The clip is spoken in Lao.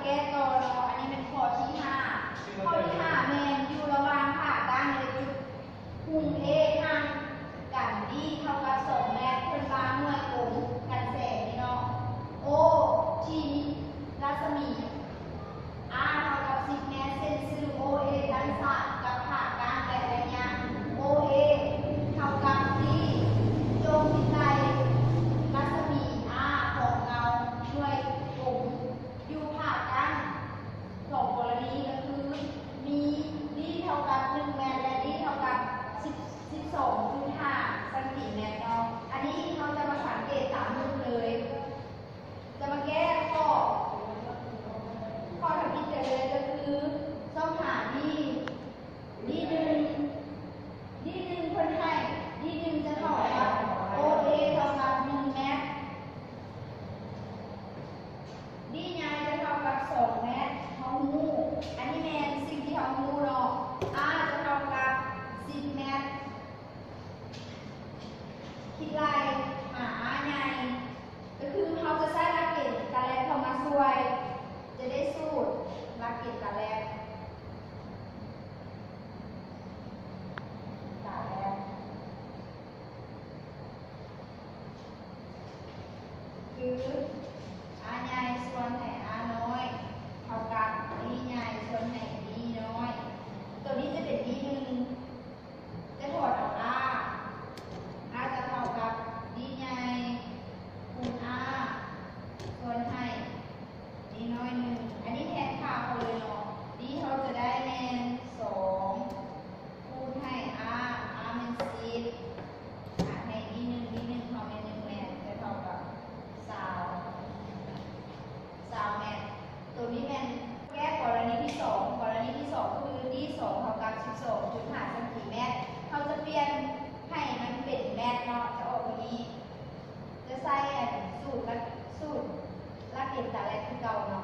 ແກ້ຕໍ່ເນາະ ອັນນີ້ແມ່ນຂໍ້ທີຫ້າ. ຂໍ້ທີຫ້າແມ່ນຢູ່ລະຫວ່າງຜ່າກ້າງ ແລະ ຈຸດ ຮຸ່ງ A ຫ່າງກັນ D ເທົ່າກັບສອງແມັດ ເພິ່ນວ່າໜ່ວຍກົງກັນແສງນີ້ເນາະ. O T ລັດສະໝີ R ເທົ່າກັບສິບແມັດ ເສັ້ນຊື່ O A ຕັ້ງສາມກັບຜ່າກ້າງ ແລະ ໄລຍະ O A ເທົ່າກັບ D ຈົ່ງຄິດໄລ່ລັດສະໝີ R ຂອງເງົາໜ່ວຍກົງ ຢູ່ຜ່າກ້າງສອງກໍລະນີກໍຄື ມີ D ເທົ່າກັບໜຶ່ງແມັດ ແລະ D ເທົ່າກັບສິບ ສິບສອງຈຸດຫ້າຊັງຕີແມັດເນາະ. ອັນນີ້ເຮົາຈະມາສັງເກດຕາມຮູບເລີຍ. ຈະມາແກ້ຂໍ້ ຂໍ້ທຳອິດກັນເລີຍ ກໍຄືຊອກຫາ D D ໜຶ່ງ D ໜຶ່ງເພິ່ນໃຫ້ D ໜຶ່ງຈະເທົ່າກັບ O A ເທົ່າກັບໜຶ່ງແມັດ D ໃຫຍ່ຈະເທົ່າກັບສອງແມັດ ເຮົາຮູ້ ອັນນີ້ແມ່ນສິ່ງທີ່ເຮົາຮູ້ເນາະ. R ຈະເທົ່າກັບສິບແມັດ ຄິດໄລ່ຫາ R ໃຫຍ່ ກໍຄືເຮົາຈະໃຊ້ຫຼັກເກນຕາແລັກເຂົ້າມາຊ່ວຍ ຈະໄດ້ສູດຫຼັກເກນຕາແລັກ ຕາແລັກ ຄື R ໃຫຍ່ສ່ວນໃຫ້ R ນ້ອຍ ເທົ່າກັບ D ໃຫຍ່ສ່ວນໃຫ້ D ນ້ອຍ. ໂຕນີ້ຈະເປັນ D ໜຶ່ງ ຈະຖອນອອກ R R ຈະເທົ່າກັບ D ໃຫຍ່ຄູນ R ສ່ວນໃຫ້ D ນ້ອຍໜຶ່ງ. ອັນນີ້ແທນຄ່າເຮົາເລີຍເນາະ D ເຮົາຈະໄດ້ແມ່ນສອງ ຄູນໃຫ້ R R ແມ່ນສິບ ຫານໃຫ້ D ໜຶ່ງ D ໜຶ່ງເຮົາແມ່ນໜຶ່ງແມັດ ຈະເທົ່າກັບຊາວ ຊາວແມັດ. ໂຕນີ້ແມ່ນແກ້ກໍລະນີທີສອງ ກໍລະນີທີສອງຄື D ສອງເທົ່າກັບສິບສອງຈຸດຫ້າຊັງຕີແມັດ ເຮົາຈະປ່ຽນໃຫ້ມັນເປັນແມັດເນາະ ຈະອອກໂຕນີ້ ຈະໃຊ້ອັນສູດ ຫຼັກ ສູດຫຼັກເກນຕາແລັກຄືເກົ່າເນາະ.